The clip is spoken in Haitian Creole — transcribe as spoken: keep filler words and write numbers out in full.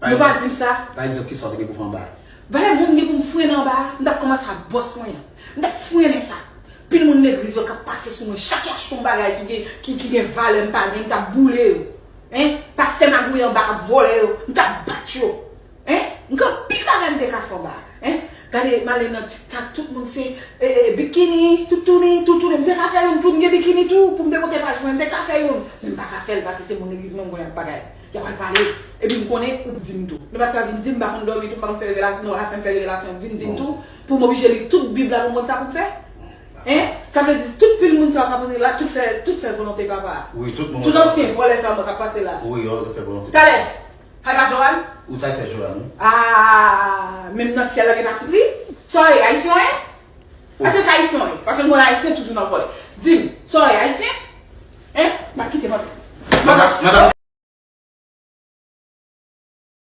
Nou pa di m sa. Pa egzanp, kisa w te gen pou fè anba a? Valè moun gen pou m frennen anba a, m t ap kòmanse ak bòs mwen an. M t ap frennen sa. Pil moun legliz yo k ap pase sou mwen, chak y achte yon bagay ki gen, ki, ki gen valè m pa gen, m t ap boule yo. Hein? Pastè magouye anba k ap vòlè yo, m t ap bat yo. Hein? M gen anpil bagay m te ka fè anba a. Hein? Gade, m ale nan TikTok, tout moun se, e, e, bikini, toutouni, toutouni. M te ka fè youn tou, m gen bikini tou, pou m te monte paj mwen, m te ka fè youn. Men m pa ka fè l, paske se moun legliz mwen, m konnen ap bagay. Y ap al pale, epi m konnen ou di m tou. Nou pa t ka vin di m, m pa konn dòmi tou, m pa konn fè revelasyon, non, Rafen fè revelasyon, vin di m tou, pou m oblije li tout Bib la pou m konn sa pou m fè? Hein? Sa vle di, tout pil moun sa yo k ap antre la, tout fè, tout fè volonte papa a. Wi, tout moun. Tout ansyen vòlè sa yo k ap pase la. Wi, yo fè volonte. Talè, hay pa Joran? Ou sa se Joran, wi. Ah, menm nan syèl la gen patipri? Sa w ye, ayisyen w ye? Èske se ayisyen w ye? Paske m wè ayisyen toujou nan vòlè. Di m, sa w ye, ayisyen? Hein? M ap kite, m ap... Madanm, madanm,